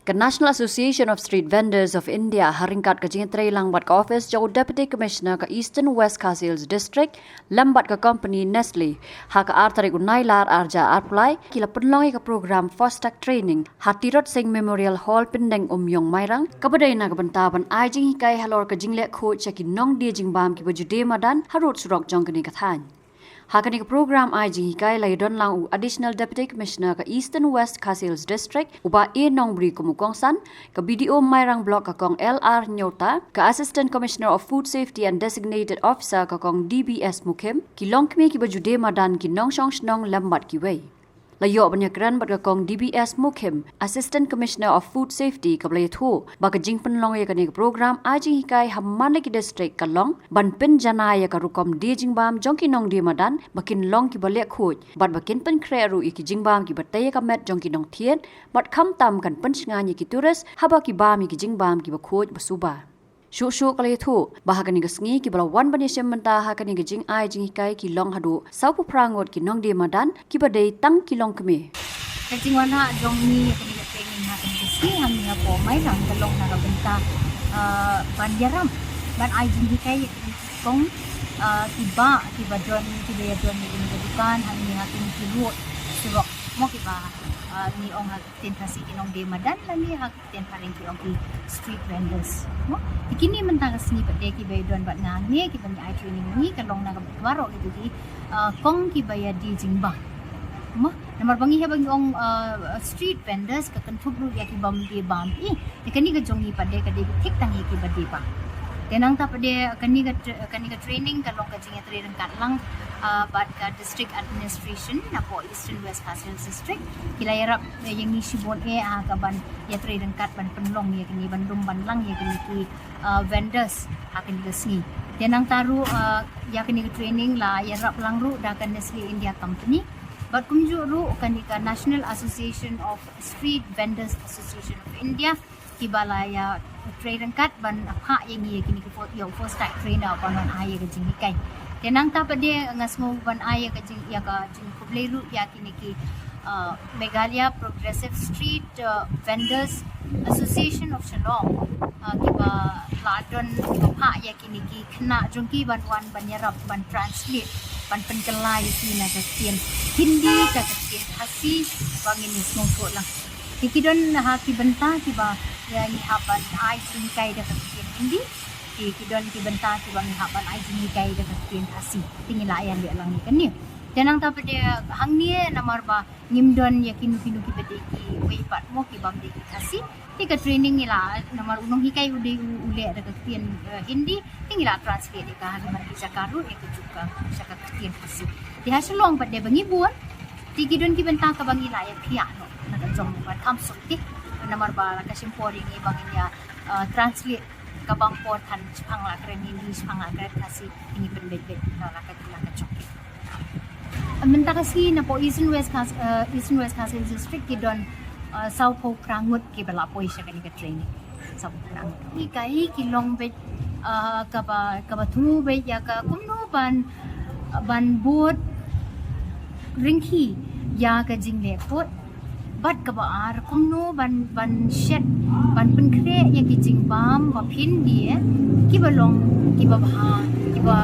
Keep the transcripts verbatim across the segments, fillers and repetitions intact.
Ka National Association of Street Vendors of India ha ryngkat ka jingïatreilang bad ka office jong u Deputy Commissioner ka Eastern West Khasi Hills District lem bad ka company Nestle, ha ka ar tarik u Nailar arja arpulai ki la pynlong ïa ka program Fostak Training ha Tirot Sing Memorial Hall, Pyndengumiong, Mairang, kaba dei na ka bynta ban ai jinghikai halor ka jingleh khuid sha ki nongdie jingbam kiba ju die madan harud surok jong kane ka thaiñ. Ha kane ka program ai jinghikai la ïadon lang u Additional Deputy Commissioner ka Eastern West Khasi Hills District, u Bah A Nongbri kum u kongsan, ka B D O Mairang Block ka Kong L R Nyota, ka Assistant Commissioner of Food Safety and Designated Officer ka Kong D B S Mukhim, ki longkmie kiba ju die madan, ki nongshong shnong lem bad kiwei. La ïoh ban ïakren bad ka Kong D B S Mukhim, Assistant Commissioner of Food Safety, kaba la ïathuh ba ka jingpynlong ïa kane ka program ai jinghikai ha man la ki district ka long ban pynjanai ïa ka rukom die jingbam jong ki nongdie madan ba kin long kiba leh khuid bad ba kin pynkhreh ruh ïa ki jingbam kiba tei ïa ka met jong ki nongthied, bad khamtam kan pynshngaiñ ïa ki tourist haba ki bam ïa ki jingbam kiba khuid ba suba. Shuh shuh ka la ïathuh ba ha kane ka sngi kiba la wan ban ïashim bynta ha kane ka jingai jinghikai ki long haduh sawphew phra ngut ki nongdie madan kiba dei tang ki longkmie. Ka jingwanrah jong ngi ha kane ka training ha kane ka sngi hangne hapoh Mairang ka long na ka bynta, ah, ban ïarap ban ai jinghikai ïa ki kong, ah, kiba, kiba don, kiba ïadon ïa kine ki dukan hangne ha kine ki road surok mo kiba, ah, ngi ong ha ktien Khasi ki nongdie madan lane ha ktien phareng ki ong ki street vendors. Mo? Te kine mynta ka sngi pat de kiba ïadon bad nga hangne kiba ngi ai training ngi ka long na ka baroh kito ki, ah, kong kiba ïadie jingbam. Mo? Namar ba ngi haba ngi ong, ah, street vendors ka kynthup ruh ïa ki bym die bam. Ïa kane ka jong ngi pat de ka dei thik tang ïa kiba die bam. Te nangta pat de kane ka tra-, kane ka training ka long ka jingïatrei ryngkat lang, ah, bad ka District Administration napoh Eastern West Khasi Hills District. Ki la ïarap, eh, ïa ngi shibun eh, ah, ka ban ïatrei ryngkat ban pynlong ïa kine, ban dum ban lang ïa kine ki, ah, vendors ha kane ka sngi. Te nangta ruh, ah, ïa kane ka training la ïarap lang ruh da ka Nestle India Company. Bad kumjuh ruh kane ka National Association of Street Vendors Association of India, kiba la ïatrei ryngkat ban phah ïa ngi ïa kine ki fo-, ïa u Fostak Training ban wan ai ïa ka jinghikai. Te nangta pat de nga sngew ban ai ïa ka jing, ïa ka jingkhublei ruh ïa kine ki, uh, Meghalaya Progressive Street, uh, Vendors Association of Shillong, uh, kiba la don, kiba phah ïa kine ki khynnah jong ki ban wan ban ïarap ban translate, ban pynkylla ïa ki na ka ktien Hindi, ka ktien Khasi, ba ngin ïasngewthuh lang. Te ki don ha ki bynta kiba, ïa, ngi hap ban ai jinghikai da ka ktien Hindi. Te ki don ki bynta kiba ngi hap ban ai jinghikai da ka ktien Khasi. Te ngi la ïa leh lang ïa kane. Te nangta pat de hangne namar ba ngim don ïa kino kino kiba dei kiwei pat mo ki bym dei ki Khasi. Te ka training ngi la, namar u nonghikai u dei u, u leh da ka ktien, eh, Hindi. Te ngi la translate ïa ka ha ki jaka ruh ïa ka juk ka sha ka ktien Khasi. Te ha Shillong pat de ba ngi bun. Te ki don ki bynta kaba ngi la ïa phiah noh na ka jong ba tham suk te. Namar ba la ka shim por ïa ngi ba ngin ïa, uh, translate kaba ym por than shipang la kren Hindi, shipang la kren Khasi, ngi pynbeit beit la ka, la ka jong. Mynta ka sngi napoh Eastern West Khas-, uh, Eastern West Khasi Hills District ki don, uh, sawphew phra ngut kiba la poi sha kane ka training. Sawphew phra ngut. Ngi kai ki long beit, uh, kaba, kaba thmu beit ïa ka kumno ban, ban bud ryngki ïa ka jingleh khuid. Bad kaba ar kumno ban, ban shet, ban pynkhreh ïa ki jingbam ba phin die, kiba long, kiba bha, kiba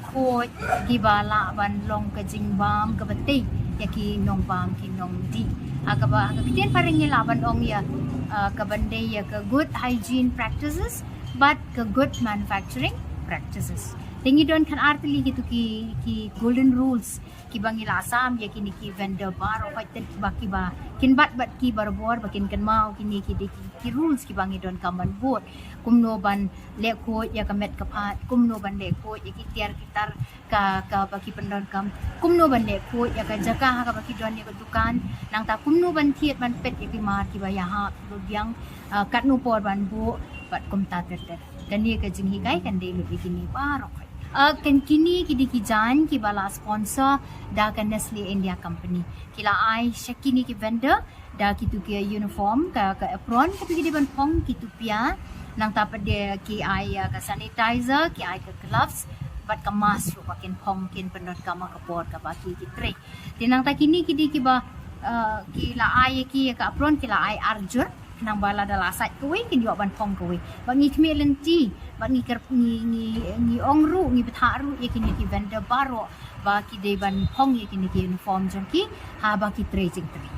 khuid, kiba lah ban long ka jingbam kaba tei ïa ki nongbam ki nongdie. Ha kaba, ha ka ktien phareng ngi lah ban ong ïa, uh, ka ban dei ïa ka good hygiene practices bad ka good manufacturing practices. Te ngi don khatar tylli kito ki, ki golden rules kiba ngi la sam ïa kine ki vendor baroh, hooid, te ba kiba kin bat bad ki barabor ba kin kynmaw kine ki dei ki, ki rules kiba ngi donkam ban bud. Kumno ban leh khuid ïa ka met ka phad, kumno ban leh khuid ïa ki tiar ki tar ka, kaba ki pyndonkam, kumno ban leh khuid ïa ka jaka ha kaba ki don ïa ka dukan, nangta kumno ban thied ban peit ïa ki mar kiba ïahap kiba biang, ah, katno por ban buh bad kumta ter ter. Kane ka jinghikai kan dei lut ïa kine baroh. Ah, kan kine ki dei ki jaiñ kiba la sponsor da ka Nestle India Company. Ki la ai sha kine ki vendor da kito ki uniform, ka, ka apron kaba ki dei ban phong, kito pia. Nangta pat de ki ai, ah, ka sanitizer, ki ai ka gloves bad ka mask ruh ba kin phong kin pyndonkam ha ka por kaba ki, ki trei. Te nangta kine ki dei kiba, ah, ki la ai ïa ki ïa ka apron, ki la ai ar jur. Nang ba lada la sait kawei kin ïoh ban phong kawei. Ba ngi khmih lynti, ba ngi ker ngi ngi ngi ong ruh, ngi bthah ruh ïa kine ki vendor baroh ba ki dei ban phong ïa kine ki uniform jong ki, haba ki trei jingtrei.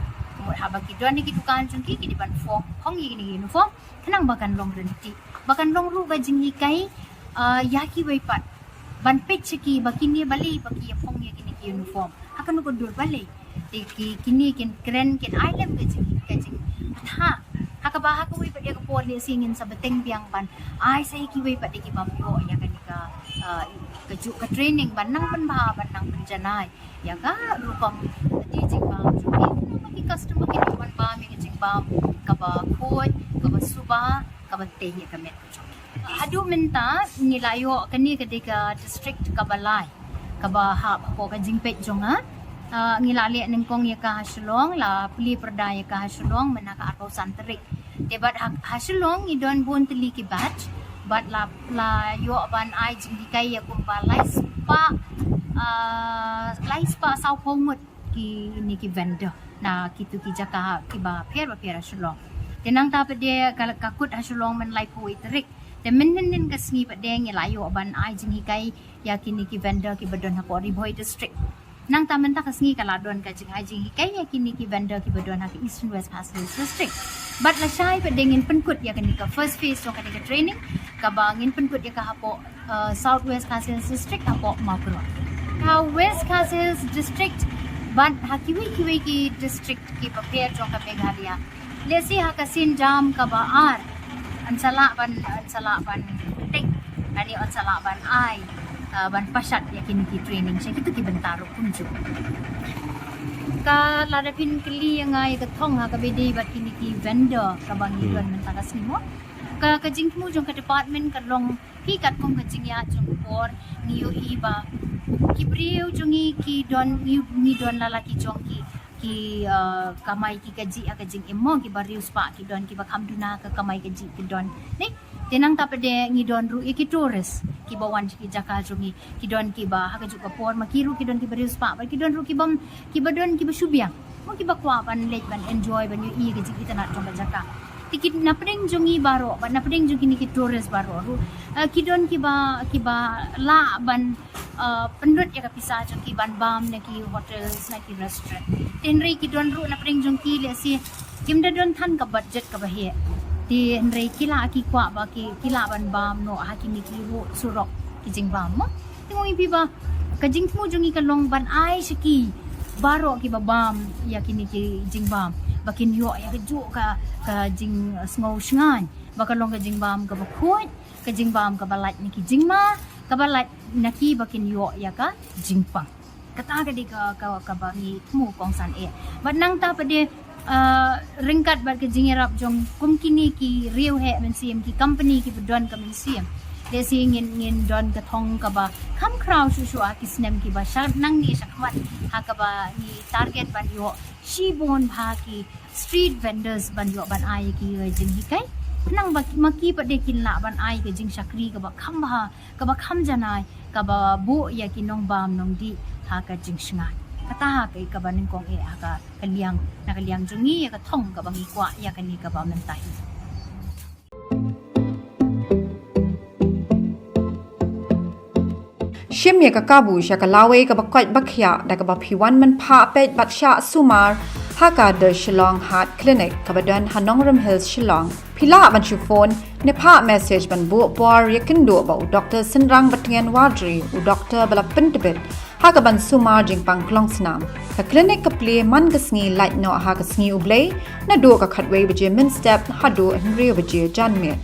Haba ki don ïa ki dukan jong ki, ki dei ban phong phong ïa kine ki uniform. Khnang ba kan long lynti, ba kan long ruh ka jinghikai ïa kiwei pat, ban peit sha ki ba kine balei ba ki ïa phong ïa kine ki uniform. Ha kano ka dur balei. Te ki kine kin kren kin ai lem ka jing ka jing bthah. Ha kaba ha kawei pat ïa ka por lehse ngin sa bteng biang ban ai sa ïa kiwei pat ïa ki bym ïoh ïa kane ka ka juk ka training ban nang pynbha ban nang pynjanai ïa ka rukom ka jingbam jong ki. Khnang ba ki customer kin ïoh ban bam ïa ka jingbam kaba khuid, kaba suba, kaba tei ïa ka met. Haduh mynta ngi la ïoh kane ka dei ka district kaba lai kaba hap hapoh ka jingpeit jong nga. Ngi la leh nyngkong ïa ka ha Shillong, la plie pyrda ïa ka ha Shillong mynta ka arphew san tarik. Te bad ha Shillong ngi don bun tylli ki batch bad la la ïoh ban ai jinghikai ïa kumba lai spah lai spah sawphew ngut kine ki vendor na kitu ki jaka kiba pher ba pher ha Shillong. Te nangta pat de ka kut ha Shillong mynta laiphew tarik. Te mynhynnin ka sngi pat de ngi la ïoh ban ai jinghikai ïa kine ki vendor kiba don hapoh Ri Bhoi district. Nangta mynta ka sngi ka la don ka jingai jinghikai ïa kine ki vendor kiba don ha ka Eastern West Khasi Hills district. Bad lashai pat de ngin pynkut ïa kane ka first phase jong kane ka training kaba ngin pynkut ïa ka hapoh South West Khasi Hills District hapoh Mawkyrwat. Ha West Khasi Hills District bad ha kiwei kiwei ki district kiba pher jong ka Meghalaya. Lehse ha ka Sindam kaba ar yn sa lah ban yn sa lah ban tik ani yn sa lah ban ai ban pashat ïa kine ki training sha kitu ki bynta ruh kumjuh. Ka lada phin kylli ïa nga ïa ka thong ha kaba dei bad kine ki vendor kaba ngi don mynta ka sngi mo. Ka ka jingthmu jong ka department ka long phi katkum ka jingïaid jong ka por ngi ïohi ba ki briew jong ngi ki don ngi don la la ki jong ki ki kamai ki kajih ha ka jingim mo, kiba riewspah ki don, kiba kham duna ka kamai kajih ki don. Te nangta pat de ngi don ruh ïa ki tourist kiba wan sha ki jaka jong ngi, ki don kiba ha kajuh ka por ma ki ruh ki don kiba riewspah bad ki don ruh kiba kiba don kiba shu biang mo, kiba kwah ban leit ban enjoy ban ïohi ka jingitynnad jong ka jaka. Te ki napdeng jong ngi baroh bad napdeng jong kine ki tourist baroh ruh ki don kiba kiba lah ban pynrut ïa ka pisa jong ki ban bam na ki hotels na ki restaurant. Te hynrei ki don ruh napdeng jong ki lehse kim da don than ka budget kaba heh. Te hynrei ki lah ki kwah ba ki ki lah ban bam noh ha kine ki ruh surok ki jingbam mo. Te ngi ïohi ba ka jingthmu jong ngi ka long ban ai sha ki baroh kiba bam ïa kine ki jingbam ba kin ïoh ïa kajuh ka ka jingsngew shngaiñ ba ka long ka jingbam kaba khuid, ka jingbam kaba lait na ki jingma, kaba lait na ki ba kin ïoh ïa ka jingpang. Kata ka dei ka ka kaba ngi thmu kongsan eh. Bad nangta pat de ryngkat bad ka jingïarap jong kum kine ki riewheh mynsiem, ki company kiba don ka mynsiem. Lehse ngin ngin don ka thong kaba kham khraw shuh shuh ha ki snem kiba sha nangne shakhmat ha kaba ngi target ban ïoh shibun bha ki street vendors ban ïoh ban ai ïa ki jinghikai. Khnang ba ma ki pat de kin lah ban ai ka jingshakri kaba kham bha, kaba kham janai, kaba buh ïa ki nongbam nongdih ha ka jingshngaiñ. Kata ha ka kaba nyngkong eh ha ka liang na ka liang jong ngi ïa ka thong kaba ngi kwah ïa kane kaba mynta hi. Shim ïa ka kabu sha ka lawei kaba koit ba khiah da kaba phi wan mynphah peit bad shah sumar ha ka The Shillong Heart Clinic kaba don ha Nongrim Hills, Shillong. Phi lah ban shu phone ne phah message ban buh por ïakynduh bad u Doktor Synrang Batngen Wadri, u doktor ba la pyntbit ha kaban sumar jingpang klong snam. Ka clinic ka plie man ka sngi lait noh ha ka sngi U Blei naduh ka khatwei baje mynstep haduh hynriew baje janmiet.